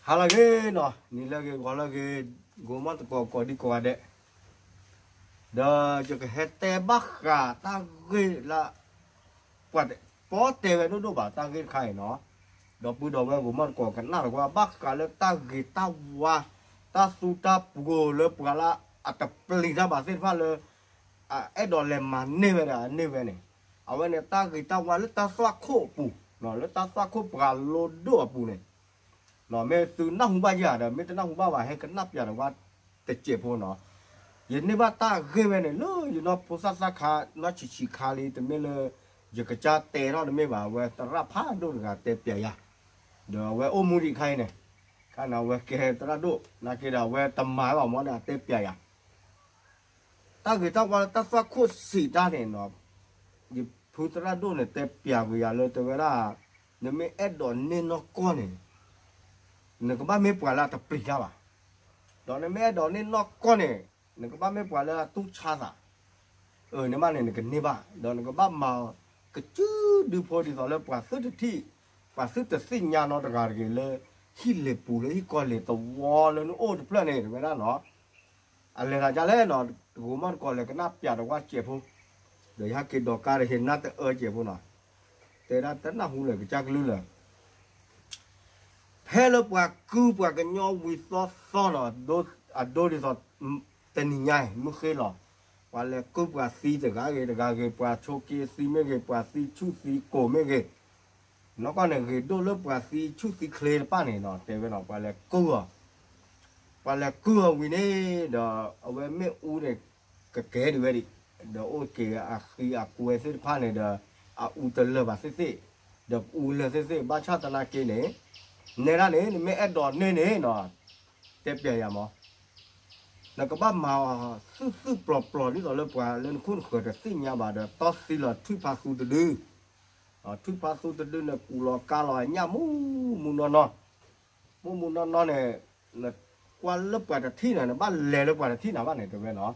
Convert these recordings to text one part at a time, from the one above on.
ဟါလၢအဂ့ၤနီၤ, နံၤလၢအဂ့ၤ, ဂီၤလၢအဂ့ၤ, ဂိၤမီၢ်သကိးကိးဒံကိးဂၤဒဲး, ဒီးယကဟဲတဲဘၣ်ဃးတၢ်ဂ့ၢ်လၢ ပှၤတပီတဲဝဲဒိၣ်ဒိၣ်ဘၣ်တၢ်ဂ့ၢ်တခါအံၤနီၤ, ဒီပုၢ်ဒီဝဲၢ်ဂိၤမီၢ်သကိးကနၣ်တကွၢ် ဘၣ်ဃးလၢတၢ်ဂ့ၤတၢ်ဝါ, တၢ်သူတၢ်ပှိၤလၢပှၤလၢအတပျံၤတၢ်ဘၣ်သ့ၣ်တဖၣ်လၢ အအဲၣ်ဒိးလဲၤမၤန့ၢ်ဝဲဒီးအန့ၢ်ဝဲန့ၣ်, အဝဲန့ၣ်တၢ်ဂ့ၤတၢ်ဝါလၢတၢ်သွၣ်ခိၣ်အပူၤ, လၢတၢ်သွၣ်ခိၣ်ပှၤလိဒိၣ်အပူၤန့ၣ် မ့ၢ်သုနၢ်ဟူဘၣ်ဧါဒီး မ့ၢ်တနၢ်ဟူဘၣ်ဘၣ် ဟဲကနၣ်ပၠးဒီးဝဲတစဲးဖိနီၤ, ယန့ၢ်ဘၣ်တၢ်ဂ့ၢ်ဝဲန့ၣ်လၢယနီၢ်ဖိသၣ်သၣ်ခါ နီၢ်ဆံးဆံးခါလံ တမ့ၢ်လၢ ယကစၢ်တဲထီၣ်တမ့ၢ်ဘၣ် အဝဲသရၣ်ဖးဒိၣ်တဂၤတဲပၠးယၤ, ဒီးအဝဲအိၣ်မူဒံးခါအံၤန့ၣ်, ခါန့ၣ် အဝဲကဲသရၣ်ဒိၣ် နာ်က့ဒီးအဝဲတမၤဘၣ်မ့ၢ်န့ၣ် အတဲပၠးယၤ တၢ်ဂ့ၤတၢ်ဝါလၢတၢ်သွၣ်ခိၣ်စံးတၢ်န့ၣ်နီၤ, ယဖုသရၣ်ဒိၣ်န့ၣ် တဲပၠးကွံာ်ယၤလၢတဲဝဲဒၣ်, နမ့ၢ်အဲၣ်ဒိးန့ၢ်နီၢ်ကီၢ်န့ၣ်, နကဘၣ်မ့ၢ်ပှၤလၢအတပျံၤတၢ်ဘၣ်, ဒီးနမ့ၢ်အဲၣ်ဒိးန့ၢ်နီၢ်ကီၢ်န့ၣ်, နကဘၣ်မ့ၢ်ပှၤလၢအတူၢ်ဆါသး, အန့ၣ်မးန့ၣ် နကန့ၢ်ဘၣ်, ဒီးနကဘၣ်မၤ ကစုဒုဖိဒ်သိးလၢပှၤသုတထံၣ်, ပှၤသုတသ့ၣ်ညါနီတဂၤတဂ့ၤလၢ ဟံၣ်လ့ၤပူၤလၢဟံၣ်ကီၢ်လ့ၤသဝီလၢနအိၣ်တဖျၢၣ်န့ၣ် တဲဝဲဒၣ်နီၤ အလဲၤသးဒ်လဲၣ်နီၤ, ဂိၤမီၢ်သကိးလဲၤကနၣ်ပၠးဒီးဝဲစဲးဖိ, ဒီးယဟဲက့ၤဒိးကါဒီးဟ့ၣ်နၢ်တအၢစဲးဖိနီၤ, တဲဒၣ်တနၢ်ဟူလၢာ်ကစၢ်ကလုၢ်လၢာ်, ဖဲလၢပှၤကုၢ်ပှၤကညီဝံၤသီသီနီၤ, အဒိဒ်သိး တနံၤညါအံၤ မုၢ်ဃ့လီၤ, ပှၤလဲၤကုၢ်ပှၤသံတဂၤဂ့ၤတဂၤဂ့ၤ, ပှၤဆိးက့သံမ့ၢ်ဂ့ၤ, ပှၤသံဆူၣ်သံကိာ်မ့ၢ်ဂ့ၤ, နီၢ်ကီၢ်န့ၣ်ဂ့ၤဒိၣ်လၢပှၤသံဆူၣ်သံချ့တဖၣ်န့ၣ်နီၤ, တဲဝဲနီၤ ပှၤလဲၤကုၢ်အီၤ ပှၤလဲၤကုၢ်အီၤဝံၤန့ၣ်ဒီး အဝဲမ့ၣ်အူန့ၣ် ကကဲဒံးဝဲဒံး, ဒီးအိၣ်က့ၤအဃံအကွဲသ့ၣ်တဖၣ်န့ၣ်ဒီး အအူတလၢာ်ဘၣ်သ့ၣ်သ့ၣ်, ဒီးအူလၢာ်သ့ၣ်သ့ၣ် ဘၣ်ဆၣ်သနာ်က့န့ၣ်, နဲဒၣ်န့ၣ် နမ့ၢ်အဲၣ်ဒိးန့ၢ်န့ၣ်နီၤ, တဲပျးယၤမး, နကဘၣ်မၤအီၤသုၣ်သုၣ်ပျီၤပျီၤဒ်သိးလၢပှၤလၢနခိၣ်နဃၢၤတသ့ၣ်ညါဘၣ်ဒီး တီသံလီၤထွံၣ်ဖးသူတဒု, ထွံၣ်ဖးသူတဒုန့ၣ် ကူးလီၤကါလီၤအညၣ်မူးမူးနီၢ်နီၢ်, မူးမူးနီၢ်နီၢ်န့ၣ်, နကွၢ်လၢပှၤတထံၣ်နၤ နဘၣ်လဲၤလၢပှၤတထံၣ်နၤဘၣ်န့ၣ် တဲဝဲနီၤ,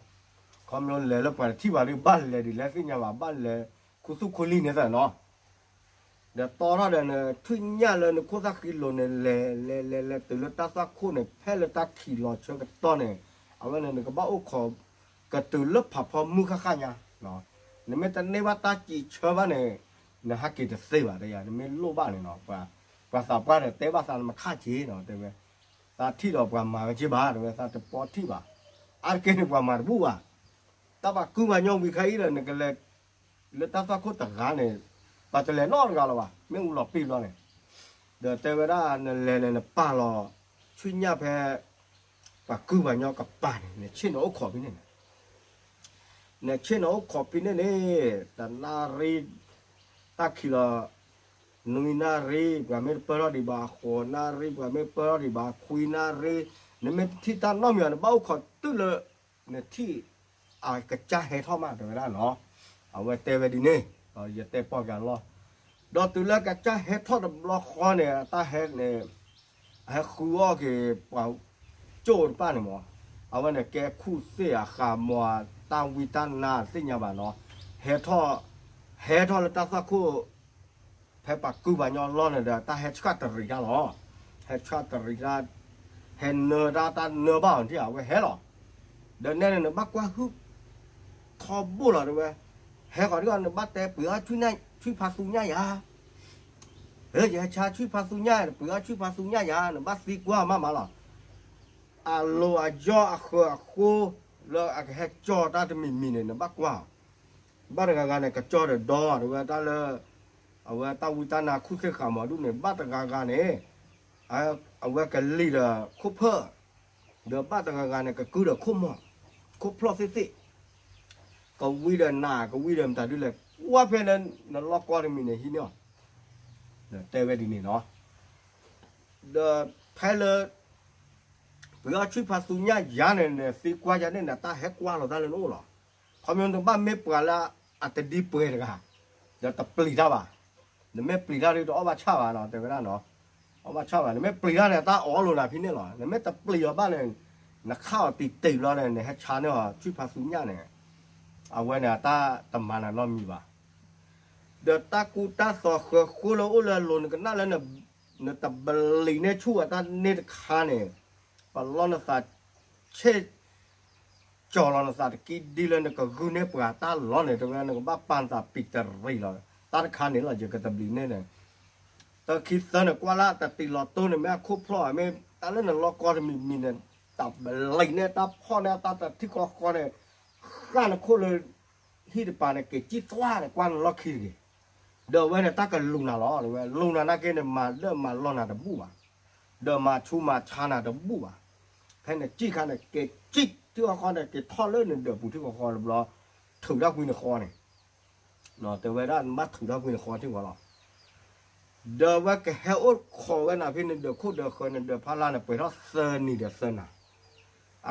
ခီဖျိလဲၤလၢပှၤတထံၣ်ဘၣ်ဒီး ဘၣ်လဲၤဒ်လဲၣ်သ့ၣ်ညါဘၣ် ဘၣ်လဲၤခူသူၣ်ခူလံၢ်န့ၣ်သၢနီၤ ဒီးတီထီၣ်ဒီးနထွံၣ်ညၣ်လၢနခိၣ်သၣ်ဃံလိၤန့ၣ် လဲၤလဲၤလဲၤလဲၤတုၤလၢတၢ်သွၣ်ခိၣ်န့ၣ် ဖဲလၢတၢ်ခံးလီၤဆၢကတီၢ်န့ၣ်, အဝဲန့ၣ်နကဘၣ်အိၣ်ခိး ကတုၤလၢဖးဖီမုၢ်ဃၣ်ဃၣ်ညါ, နမ့ၢ်တန့ၢ်ဘၣ်တၢ်စံးဆၢဘၣ်န့ၣ်, နဟးက့ၤတသ့ဘၣ်တဲယၤ နမ့ၢ်လိၣ်ဘၣ်န့ၣ်နီၤ, ပှၤသးပှၢ်န့ၣ် တဲဘၣ်သးနမခၣ်က့ၤနီၤ တဲဝဲ, သးထံၣ်ဒီးပှၤမၤဝဲက့ၤဘၣ် တဲဝဲ သးတပီထံၣ်ဘၣ်, အါတက့ၢ်န့ၣ်ပှၤမၤတဘူၣ်ဘၣ်, တၢ်ပှၤကုၢ်ပှၤညီဝံၤခဲအံၤဒီး နကလဲၤ လၢတၢ်သွၣ်ခိၣ်တဂၤန့ၣ်, ပှၤတလဲၤနီတဂၤလၢၤဘၣ်, မ့ၣ်အူလီၤပံာ်ဘျီန့ၣ်, ဒီးတဲဝဲဒၣ်နလဲၤန့ၣ် နပာ်လီၤ ထွံၣ်ညၣ်ဖဲ ပှၤကုၢ်ပှၤညီကပၤန့ၣ် နဆ့ၣ်နအိၣ်ခိးဖဲန့ၣ်န့ၣ်, နဆ့ၣ်နအိၣ်ခိးဖဲန့ၣ်န့ၣ်, တနၣ်ရံၣ် တၢ်ခံးလီၤ နွံနၣ်ရံၣ် ပှၤမ့ၢ်တပၢၢ်ထီၣ်ဒံးဘၣ် ဃိးနၣ်ရံၣ် ပှၤမ့ၢ်ပၢၢ်ထီၣ်ဒံးဘၣ် ခွံနၣ်ရံၣ်, နမ့ၢ်တထံၣ်တၢ်နီတမံၤဘၣ် နဘၣ်အိၣ်ခိးတုၤလၢ နထံၣ်အကစၢ်ဟဲထီၣ်မး တဲဝဲဒၣ်နီၤ, အဝဲတဲဝဲဒ်န့ၣ်, ယတဲပီၢ်ကလီၢ်, ဒီးတုၤလၢကစၢ်ဟဲထီၣ်တဘျီဃီန့ၣ် တၢ်ဟဲန့ၣ်, ဟဲဃုအီၣ်က့ၤပှၤကၠိၣ်တဖၣ်န့ၣ်မး, အဝဲန့ၣ်ကဲခူၣ်သ့ၣ်အဃးမီၤ တၢ်ဝံတၢ်နါသ့ၣ်ညါဘၣ်နီၤ, ဟဲထီၣ်, ဟဲထီၣ်လၢတၢ်သွၣ်ခိၣ် ဖဲပှၤကုၢ်ပှၤညီလီၢ်န့ၣ်ဒီး တၢ်ဟဲဆှၣ်တရံးတၢ်လီၤ, ဟဲဆှၣ်တရံးတၢ်, ဟဲနၢတၢ် တၢ်နၢဘၣ်အီၤထံၣ် အဝဲဟဲလီၤ, ဒီးနဲန့ၣ် နဘၣ်ကွၢ်ဟုၣ် ထီဘိလီၤတဲဝဲ, ဟဲဃီၤဒ်အီၤ နဘၣ်တဲပှ့ၤအီၣ်ထွံၣ်ဖးသူညၣ်ယၤ, ယဟဲဆါထွံၣ်ဖးသူညၣ် ပှ့ၤအီၣ်ထွံၣ်ဖးသူညၣ်ယၤ နဘၣ်သံကွၢ်မးမးလီၤ, အလိၤအယီၣ်အဃၢၤအဃိ လၢအကဟဲကၠီတၢ်တမံၤမံၤန့ၣ် နဘၣ်ကွၢ် ဘၣ်တဂၤဂၤန့ၣ် ကကၠီဒီးဒီး တဲဝဲတၢ်လၢ အဝဲတၢ်ဝံတၢ်နါခူၣ်သ့ၣ်ဃးမီၤဒူၣ်န့ၣ် ဘၣ်တဂၤဂၤန့ၣ် အဝဲကလံၤဒီးခိၣ်ဖၢၣ်, ဒီးဘၣ်တဂၤဂၤန့ၣ် ကကုဒီးခိၣ်မီၤ, ခိၣ်ဖျီၣ်သ့ၣ်သ့ၣ်, ကဝံဒီးနး ကဝံဒီးမတၤဒုလဲၣ် ကွၢ်ဖဲလၢနလီၢ်ကွီၢ်တမံၤန့ၣ်ဟံးန့ၢ်အီၤ, တဲဝဲဒ်န့ၣ်နီၤ, ဒီးဖဲလၢ ပှ့ၤအီၣ်ထွံၣ်ဖးသူညၣ်ယၤန့ၣ် နသံကွၢ်ယၤန့ၣ် နတၢ်ဟဲကွၢ်လီၤတၢ်လၢနအိၣ်လီၤ. ခီဖျိနဘၣ်မ့ၢ်ပှၤလၢအတဒံပှဲၤတဂၤ, ဒီးတပျံၤတၢ်ဘၣ်. နမ့ၢ်ပျံၤတၢ်ဒီးတအီၣ်ဘၣ်ဆၣ်ဘၣ်နီၤ တဲဝဲဒၣ်နီၤ. အီၣ်ဘၣ်ဆၣ်ဘၣ် နမ့ၢ်ပျံၤတၢ်န့ၣ် တၢ်အီၣ်လိာ်နၤဖဲန့ၣ်လီၤ. နမ့ၢ်တပျံၤအီၤဘၣ်န့ၣ် နခးအီၤတံၢ်တံၢ်ဘျီန့ၣ် နဟဲဆါန့ၢ်အီၤထွံၣ်ဖးသူညၣ်န့ၣ် အဝဲန့ၣ်အတၢ်တမၤနၤနီတမံၤဘၣ်. ဒီးတၢ်ကူတၢ်သိးဃၢၤဃိလၢအိၣ်လၢအလိၤ နကနၣ်လၢန နတဘျံးန့ၢ်ဆူၣ်အတၢ်န့ၢ်တခါန့ၣ်, ပလီၢ်နသးဆဲး ကၠီၤလီၤနသးတကံဒ်လၢနကဂုာ်န့ၢ်ပှၤတၢ်လီၢ်န့ၣ် တဲဝဲနကဘၣ်ပာ်နသးပံးတရံးလီၤ. တၢ်တခါန့ၣ်လီၤ ယကတဘျံးန့ၢ်န့ၣ်, တခံသၢန့ၣ် ကွၢ်လၢတတံၤလီၤတိၢ်န့ၣ် မ့ၢ်အခိၣ်ဖျီၣ် မ့ၢ်တၢ်လၢနလီၢ်ကီတမံၤမံၤန့ၣ်, တဘျံးန့ၢ်တၢ်ဖီၣ်န့ၢ်အတၢ်တထံၣ်ဃီဃီန့ၣ်, ဃၣ်နခိၣ်လၢ ဟံၣ်တပၤန့ၣ် က့ၤစံၣ်သွါန့ၣ် ကွၢ်နလီၢ်ခံတဂ့ၤ. ဒီးအဝဲန့ၣ် တၢ်ကလူၤနၤလီၤ တဲဝဲ, လူၤနၤနာ်က့န့ၣ် မၤဒၢၣ်မၤလီၢ်နၤတဘူၣ်ဘၣ်, ဒီးမၤဆူးမၤဆါနၤတဘူၣ်ဘၣ်. ဖဲနစံၣ်ခါန့ၣ် က့ၤစံၣ်ထံဃီဃီန့ၣ် က့ၤထီၣ်လၢနဒၢးပူၤထံဃီဃီတဘျီ, ထုးထီၣ်ကွံနဃီန့ၣ်, တဲဝဲဒၣ် နဘၣ်ထုးထီၣ်ကွံနဃီထံဃီလီၤ. ဒီးအဝဲကဟဲအိၣ်ခိးဝဲနၤဖဲနဒၢးခိၣ်ဒၢးဃၢၤ နဒၢးဖီလာ်န့ၣ် ပှဲၤထီၣ်သၢနံၤဒီးသၢနၤ,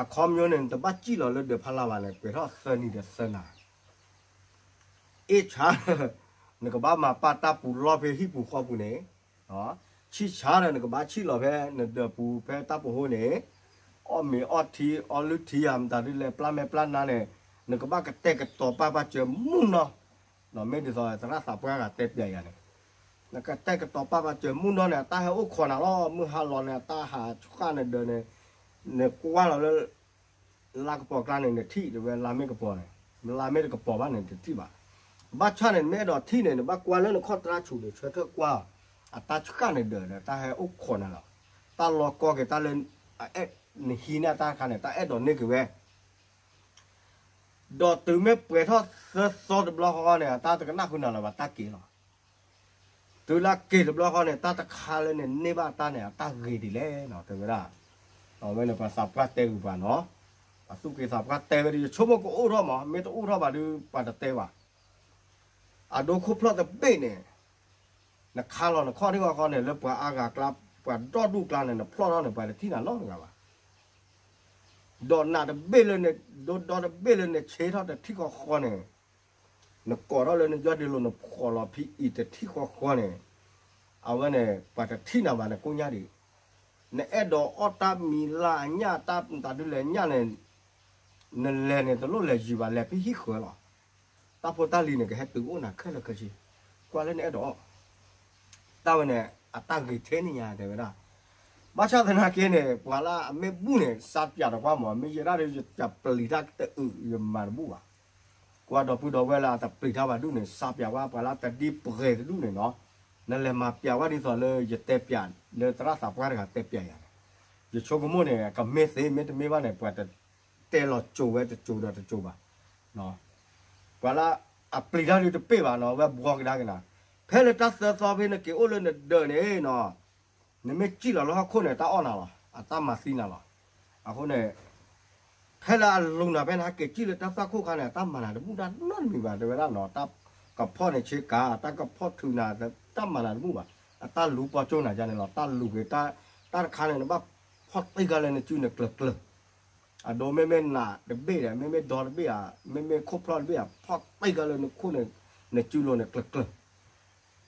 အခီပညီန့ၣ် နတဘၣ်စံၣ်လီၤလၢဒၢးဖီလာ်ဘၣ်န့ၣ် ပှဲၤထီၣ်သၢနံၤဒီးသၢနၤ အ့ၣ်ဆါ, နကဘၣ်မၤပာ်တၢ်ပူၤလီၢ်ဖဲဟံၣ်ပူၤဃီပူၤန့ၣ်, ဆံၣ်ဆါဒီး နကဘၣ်ဆံၣ်လီၤဖဲနဒၢးပူၤဖဲတၢ်ပဟိန့ၣ်, အီၣ်မ့ၤအီထံအီလုၢ်ထံယၤ မတၤဒ်လဲၣ် ပျၢ်မဲာ်ပျၢ်နါန့ၣ်, နကဘၣ်ကတဲာ်ကတီၤပာ်ပာ်စၢၤမုၢ်နီၢ်, မ့ၢ်ဒ်သိးသရၣ်သးပှၢ်ဂၤတဲပျးယၤန့ၣ်, နကတဲာ်ကတီၤပာ်ပာ်စၢၤမုၢ်နီၢ်န့ၣ် အတၢ်ဟဲအိၣ်ခိးနၤလီၤ မုၢ်ဟါလီၤန့ၣ် အတၢ်ဟးဆှၣ်နဒၢးန့ၣ်, နကွၢ်လီၤလၢ လါကပီၤကျါန့ၣ် နထံၣ် တဲဝဲ လါမ့ၢ်ကပီၤန့ၣ်, လါမ့ၢ်တကပီၤဘၣ်န့ၣ် တထံၣ်ဘၣ်. ဘၣ်ဆၣ်န့ၣ် နမ့ၢ်အဲၣ်ဒိးထံၣ်န့ၣ် နဘၣ်ကွၢ်လၢနခီၣ်တြၢ်ဆူၣ်န့ၣ် ဆၢထၢၣ်ကွၢ် အတၢ်ဆှၣ်နဒၢးဒီး တၢ်ဟဲအိၣ်ခိးနၤလီၤ. တၢ်လီၤကီက့ၤတၢ်လၢ နဟံးန့ၢ်တၢ်တခါန့ၣ် တၢ်အဲၣ်ဒိးန့ၢ်က့ၤဝဲ ဒီးတုၤမ့ၢ်ပှဲၤထီၣ်သၢသီတဘျီဃီန့ၣ် အတၢ်တကနၣ်ဃုာ်နၤလၢၤဘၣ် တၢ်က့ၤလီၤ. တုၤလၢက့ၤတဘျီဃီန့ၣ် တၢ်တခါလၢနန့ၢ်ဘၣ်တၢ်န့ၣ် အတၢ်ဂ့ၤဒ်လဲၣ်နီၤ တဲဝဲဒၣ်. အဝဲန့ၣ်ပှၤသးပှၢ်တဲဂုာ်ပှၤနီၤ, ပှၤသူၣ်က့သးပှၢ်တဲဝဲဒီး ယဆိကမိၣ်ကအိၣ်ထီၣ်မး မ့ၢ်တအိၣ်ထီၣ်ဘၣ်ဒီး ပှၤတတဲဘၣ်. အဒိခိၣ်ဖျီၣ်တဘ့ၣ်န့ၣ် နခါလီၤနခီၣ်ထံဃီဃီန့ၣ် လၢပှၤအါဂၤကျါ ပှၤဒီဒူၣ်ကျါန့ၣ် နဖျီၣ်ထီၣ်န့ၣ် ပှၤတထံၣ်နၤနီတဂၤဘၣ်. ဒီးနးတဘ့ၣ်လၢန ဒိဒီတဘ့ၣ်လၢနဆ့ထီၣ်တထံၣ်ဃီဃီန့ၣ်, နကိးထီၣ်လၢနယီၢ်ဒ့လိာ် နဖှီၣ်လီၤဖံအံၤတထံၣ်ဃီဃီန့ၣ်, အဝဲန့ၣ် ပှၤတထံၣ်နၤဘၣ် နကိညါဒံး. နအဲၣ်ဒိးအီၣ်တၢ်မံၤလၢအညၣ် တၢ်မတၤဒုလဲၣ်ညၣ်န့ၣ်, နလဲၤန့ၣ် တလိၣ်လဲၤယံၤဘၣ် လဲၤဖဲဟံၣ်ဃၢၤလီၤ. တၢ်ဖိတၢ်လံၤန့ၣ် ကဟဲတုၤအိၣ်နၤခဲလၢာ်ခဲဆ့, ကွၢ်လၢနအဲၣ်ဒိးအီၣ် တၢ်ဝဲန့ၣ် အတၢ်ဂ့ၤထဲန့ၣ်ညါ တဲဝဲဒၣ်. ဘၣ်ဆၣ်သနာ်က့န့ၣ် ပှၤလၢအမ့ၢ်ဘူၣ်န့ၣ် စးပၠးဒီးကွၢ်မး မ့ၢ်ယဲဒၣ်ဒီး ယတပျံၤတၢ်တအုး ယမၤတဘူၣ်ဘၣ်. ကွၢ်ဒီပုၢ်ဒီဝဲၢ်လၢအတပျံၤတၢ်ဘၣ်ဒူၣ်န့ၣ် စးပၠးဝဲ ပှၤလၢတဒ်ပှဲၤတဒူၣ်န့ၣ်နီၤ, နလဲၤမၤပၠးဝဲဒ်သိးလၢယတဲပၠး လၢသရၣ်သးပှၢ်တဂၤတဲပၠးယၤန့ၣ်, ယဆိကမိၣ်န့ၣ် ကမ့ၢ်သ့ မ့တမ့ၢ်ဘၣ်န့ၣ် ပှၤတတဲလီၤစိၤဝဲတစိၤဒီးတစိၤဘၣ် ပှၤလၢအပျံၤတၢ်ဒုးတပ့ၢ်ဘၣ်နီၤ အဝဲဘှီကဒါက့ၤနၤ, ဖဲလၢတၢ်သၢသီဖဲနက့ၤအိၣ်လၢနဒၢးန့ၣ်နီၤ, နမ့ၢ်စံၣ်လီၤလၢဟီၣ်ခိၣ်န့ၣ် တၢ်အီၣ်နၤလီၤ အတၢ်မၤသံနၤလီၤ. အဃိန့ၣ် ဖဲလၢအလူၤနၤဖဲန့ၣ် ဟဲက့ၤစံၣ်လၢတၢ်သွၣ်ခိၣ်ခါန့ၣ် အတၢ်မၤနၤတဘူၣ်တၢ်နီတမံၤဘၣ် တဲဝဲဒၣ်နီၤ, တၢ်ကဖီၣ်န့ၣ်ဆ့ကၤ တၢ်ကဖီၣ်ထုးနၤ တၢ်မၤနၤတဘူၣ်ဘၣ်, အတၢ်လူၤပီၢ်ကၠိနၤယါန့ၣ်လီၤ. တၢ်လူၤက့ၤ တၢ်တခါန့ၣ် နဘၣ်ဖီၣ်တ့ၢ်ကါလၢနစုန့ၣ်ကျၢၤကျၢၤ အဒိမ့မ့ၢ်နးတဘ့ၣ်ဒီး မ့မ့ၢ်ဒီတဘ့ၣ်ဧါ မ့မ့ၢ်ခိၣ်ဖျီၣ်တဘ့ၣ်ဧါ ဖီၣ်တ့ၢ်ကါလၢနခိၣ်န့ၣ် နစုလိၤန့ၣ်ကျၢၤကျၢၤ,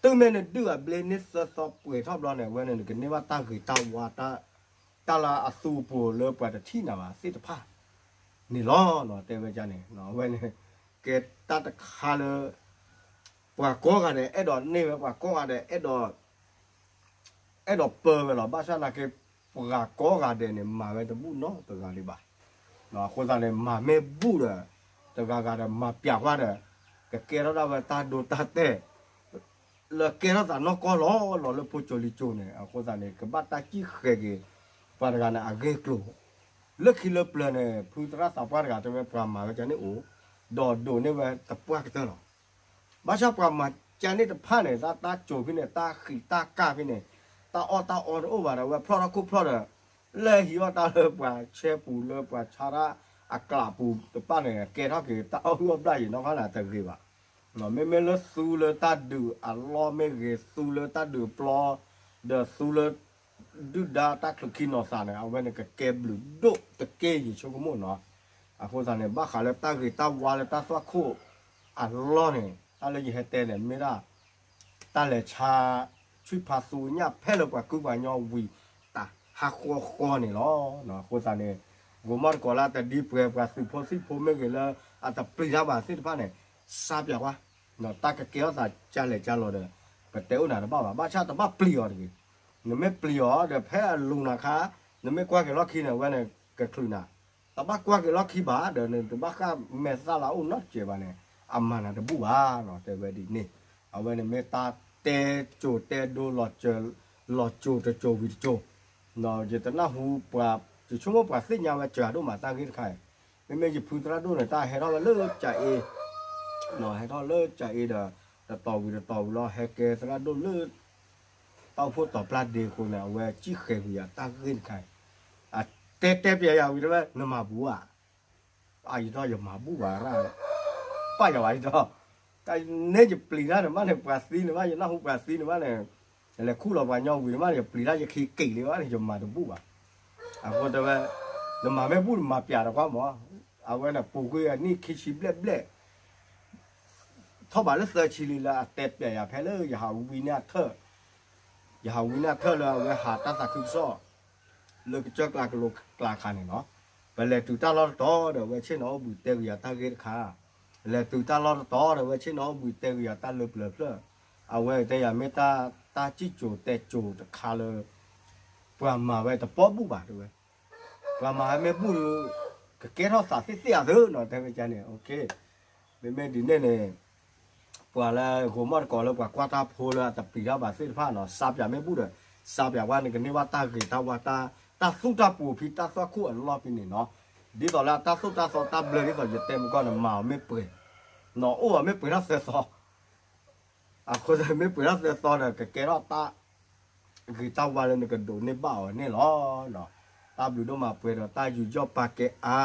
တုၤမ့ၢ်နဒုၣ်အဘျ့န့ၢ်သၢသီပှဲၤထီၣ်ဘျီန့ၣ် အဝဲန့ၣ် နကန့ၢ်ဘၣ်တၢ်ဂ့ၤတၢ်ဝါ တၢ်လၢအသူအပူၤလၢပှၤတထံၣ်နၤဘၣ်သ့ၣ်တဖၣ်န့ၣ်လီၤ. တဲဝဲဒ်န့ၣ် အဝဲန့ၣ် ကဲတၢ်တခါလၢ ပှၤကိးဂၤဒဲး အဲၣ်ဒိးန့ၢ်ဝဲ ပှၤကိးဂၤဒဲး အဲၣ်ဒိး အဲၣ်ဒိးပၢဝဲလီၤ. ဘၣ်ဆၣ်သနာ်က့ ပှၤကိးဂၤဒဲးန့ၣ် မၤဝဲတဘူၣ်နီတဂၤဒံးဘၣ်. အဃိသတးန့ၣ် မၤမ့ၢ်ဘူၣ်ဒီး တဂၤဂၤဒီးမၤပျးကွၢ်ဒီး ကကဲထီၣ်ဒၣ်ဝဲတၢ်ဒိတၢ်တဲာ် လၢကဲထီၣ်သးနီၢ်ကီၢ်လီၤလီၤလၢဖိကၠိလံကၠိန့ၣ်. အဃိသတးန့ၣ် ကဘၣ်တၢ်စံၣ်ဃဲးက့ၤ ပှၤတဂၤန့ၣ် အဂ့ၢ်ကျိၤ လၢခံလၢပျၢၤန့ၣ် ဖုသရၣ်သးပှၢ်တဂၤတဲဝဲ ပှၤမၤဝဲကန့ၣ်အိၣ် ဒီးဒိးန့ၢ်ဝဲတပှၢ်ကတၢၢ်လီၤ. ဘၣ်ဆၣ်ပှၤမၤကန့ၣ်တဖၣ်န့ၣ် တၢ်တၢ်စိၤဖဲန့ၣ် တၢ်ဃံးတၢ်ကၢ်ဖဲန့ၣ် တၢ်အီၣ်တၢ်အီတအိၣ်ဘၣ်ဒီး အဝဲဖျီၣ်ထီၣ်ခိၣ်ဖျီၣ်ဒီး လၢဟံးအီၣ်တၢ်လၢပှၤဆဲပူၤလၢပှၤဆါတၢ်အကျးပူၤတဖၣ်န့ၣ် ကဲထီၣ်က့ၤတၢ်အီၣ်ဟုၣ်အီၣ်ဘျၣ်ယံၤနီၢ်ခီန့ၣ် တဂ့ၤဘၣ်. မ့မ့ၢ်လၢသူလၢတၢ်ဒုးအလီၢ်မ့ၢ်ဂ့ၤ သူလၢတၢ်ဒုးပျီ ဒီးသူလၢ ဒုၣ်ဒါတၢ်ချုးခံနီၤသးန့ၣ် အဝဲန့ၣ်ကကဲဘျုးဒိၣ်တက့ၢ် ယဆိကမိၣ်နီၤ. အဃိသတးန့ၣ် ဘၣ်ဃးလၢတၢ်ဂ့ၤတၢ်ဝါလၢတၢ်သွၣ်ခိၣ်အလီၢ်န့ၣ် တၢ်လၢယဟဲတဲန့ၣ် မ့ၢ်ဒၣ် တၢ်လဲၤဆါ ဆံၣ်ဖးသူညၣ်ဖဲလၢပှၤကူပှၤညီဝံၤ တၢ်ဟးဃီဃီန့ၣ်လီၤ. အဃိသတးန့ၣ် ဂိၤမီၣ်တကိးလၢတဒံပှဲၤ ပှၤသုးဖိသံၣ်ဖိမ့ၢ်ဂ့ၤလၢအတပျံၤတၢ်ဘၣ်သ့ၣ်တဖၣ်န့ၣ် စါပၠးကွၢ် တၢ်ကကဲထီၣ်သးကလဲာ်ကလီၤဒီး ပတဲအိၣ်နၤတဘၣ်ဘၣ် ဘၣ်ဆၣ်တဘၣ်ပျံၤအီၤတဂ့ၤ. နမ့ၢ်ပျံၤအီၤဒီးဖဲအလူၤနၤခါ, နမ့ၢ်ကွၢ်က့ၤလီၢ်ခံန့ၣ် အဝဲန့ၣ်ကချုးနၤ, တဘၣ်ကွၢ်က့ၤလီၢ်ခံဘၣ်ဒီး နတဘၣ်ဃၣ်မဲာ်သၣ်လၢအအိၣ်နီတစဲးဘၣ်န့ၣ် အမၤနၤတဘူၣ်ဘၣ်နီၤ တဲဝဲဒ်န့ၣ်. အဝဲန့ၣ်မ့ၢ်တၢ်တဲစိၤတဲဒိ လီၤစိၤတစိၤဝံၤတစိၤ, ယတနၢ်ဟူပှၤ, ယဆိကမိၣ်ပှၤသ့ၣ်ညါဝဲစှၤဒိၣ်မးတၢ်ဂ့ၢ်တခါအံၤ, မ့မ့ၢ်ယဖုသရၣ်ဒိၣ်န့ၣ် တၢ်ဟဲထီၣ်ဝဲလၢကၠၤအ့, ဟဲထီၣ်လၢကၠၤအ့ဒီး တတီၤဝံၤတတီၤဝံၤလီၤ ဟဲကဲသရၣ်ဒိၣ်လၢ တၢ်အိၣ်ဖှိၣ်တီၤပျၢ်ဒ့အဃိန့ၣ် အဝဲစံၣ်ဃဲၤကွံာ်ယၤတၢ်ဂ့ၢ်တခါအံၤ, အတဲတဲပျဲယၤဝံၤတဲဝဲ နမၤဘူၣ်ဧါ, အယံၤဒီးယမၤဘူၣ်ဘၣ်ရၣ်, ပာ်ယၤဘၣ်ယံၤဒီး, တၢ်န့ၣ်ယပျံၤတၢ်န့ၣ်မးန့ၣ် ပှၤသံန့ၣ်မး ယနၢ်ဟူပှၤသံန့ၣ်မးန့ၣ်, လဲၤခူၣ်လီၤပှၤညီဝံၤန့ၣ်မးန့ၣ် ယပျံၤတၢ်ယခံက့ၤလံဘၣ်န့ၣ် ယမၤတဘူၣ်ဘၣ်. အဃိတဲဝဲ, နမၤမ့ၢ်ဘူၣ်နမၤပျဲတခွါမး, အဝဲန့ၣ်ပူၤကွံာ်အနံၣ်ခံဆံဘျဲၣ်ဘျဲၣ် ထီၣ်ဘးလၢသၢဆံလံလၢအတဲပျဲယၤဖဲလၢယဟးဝံန့ၢ်အထၢၣ်, ယဟးဝံန့ၢ်အထၢၣ်လၢအဝဲဟးတၢ်သးခုကစီၣ် လၢကစၢၢ်ကျါကလိကျါခါန့ၣ်နီၤ, ပလဲၤတုၤတၢ်လီၢ်တတီၤဒီး အဝဲဆ့ၣ်နီၤအိၣ်ဘှံးတဲက့ၤယၤတၢ်ဂ့ၢ်တခါ, လဲၤတုၤတၢ်လီၢ်တတီၤဒီး အဝဲဆ့ၣ်နီၤအိၣ်ဘှံးတဲက့ၤယၤတၢ်လၢပျၢၤဖျၢၣ်, အဝဲတဲယၤမ့ၢ်တၢ်, တၢ်စံၣ်စိၤတဲစိၤတခါလၢ ပှၤမၤဝဲတပီၢ်ဘူၣ်ဘၣ်တဲဝဲ, ပှၤမၤဝဲမ့ၢ်ဘူၣ်ဒီး ကကဲထီၣ်သးသ့ၣ်သ့ၣ်အသၢနီၤ တဲဝဲန့ၣ်, မ့မ့ၢ်ဒ်န့ၣ်န့ၣ် ပှၤလၢဂီၤမီၢ်တကိးလၢပှၤကွၢ်တၢ်ဖိလၢအတပျံၤတၢ်ဘၣ်သ့ၣ်တဖၣ်နီၤ စးပၠးမ့ၢ်ဘူၣ်ဒီး, စးပၠးဝဲန့ၣ်ကန့ၢ်ဘၣ်တၢ်ဂ့ၤတၢ်ဝါတၢ်, တၢ်သူၣ်တၢ်ပူၤဖံးတၢ်သွၣ်ခိၣ်အလီၢ်ဖံးန့ၣ်နီၤ, ဒ်သိးလၢအတၢ်သိၣ်တၢ်သီတၢ်ဘျၢဒ်သိးယတဲမ့ၢ်ကီၢ်န့ၣ် မၤအီၤမ့ၢ်ပှဲၤ, နီၤအိၣ်အီၤမ့ၢ်ပှဲၤထီၣ်သၢသီ အဃိသတးမ့ၢ်ပှဲၤထီၣ်သၢသီဒီး ကကဲထီၣ်တၢ်ဂ့ၤတၢ်ဝါလၢနကဒိးန့ၢ်ဘၣ်အီၤန့ၣ်လီၤ. တၢ်ဘျုးဒိၣ်မးပှဲၤဒီးတၢ်ယူးယီၣ်ပာ်ကဲအါ